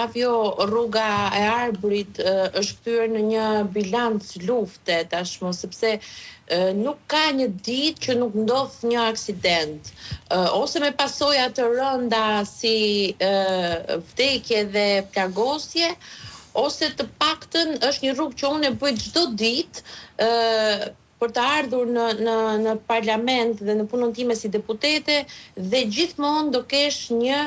Flavio, rruga e Arbrit është kthyer në një bilanc lufte tashmë, sepse nuk ka një ditë që nuk ndodh një aksident, ose me pasoja të rënda si vdekje dhe plagosje, ose të paktën është një rrugë që unë e bëj çdo ditë për të ardhur në në në parlament dhe në punën time si deputete dhe gjithmonë do kesh një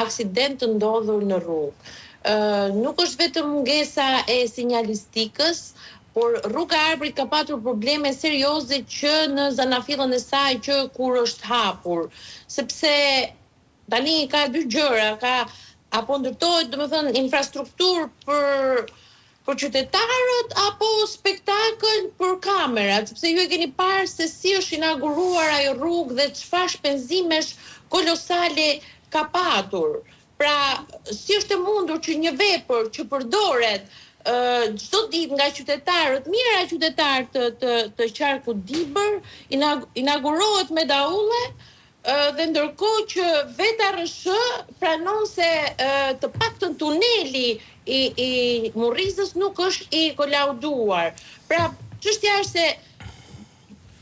aksident të ndodhur në rrugë. Ë nuk është vetëm mungesa e sinjalistikës, por rruga e Arbrit ka patur probleme serioze që në zanafillën e saj që kur është hapur, sepse Tani ka dy gjëra, ka apo ndërtohet domethënë infrastrukturë për për qytetarët apo spektakël për kamerat, sepse ju e keni parë se si është inauguruar ajo rrugë dhe çfarë shpenzimesh kolosale ka patur. Pra, si është e mundur që një vepër që përdoret çdo ditë nga qytetarët, mijëra qytetarë të të të qarkut Dibër, inaugurohet me daulle, Dhe ndërkohë që vetë ARRSH pranon se të paktën tuneli i i Murrizës nuk është i kolauduar. Pra, çështja është se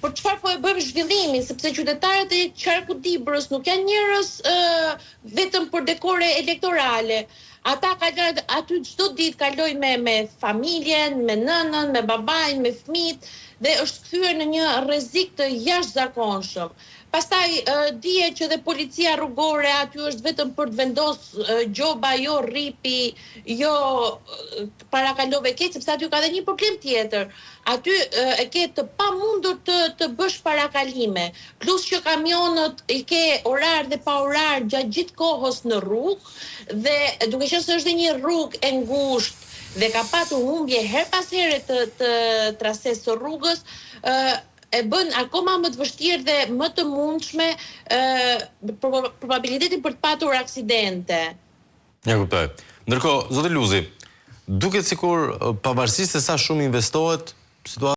për çfarë po e bëjmë zhvillimin, sepse qytetarët e qarkut Dibrës nuk janë njerëz vetëm për dekore elektorale. Ata kalojnë aty çdo ditë kalojnë me me familjen, me nënën, me babain, me fëmijët dhe është kthyer në një rrezik të jashtëzakonshëm. Pastaj dihet që dhe policia rrugore aty është vetëm për të vendos gjoba, jo rripi, jo parakalove keq, sepse aty ka dhe një problem tjetër. Aty e ke të pamundur të të bësh parakalime. Plus që kamionët i ke orar dhe pa orar gjatë gjithë kohës në rrugë dhe duke qenë se është dhe një rrugë e ngushtë dhe ka patur humbje herë pas here të të trasesë së rrugës, e bën akoma më të vështirë dhe më të mundshme probabilitetin për të patur aksidente. Ja kuptoj. Ndërkohë, zoti Luzi, duket sikur pavarësisht se sa shumë investohet, situata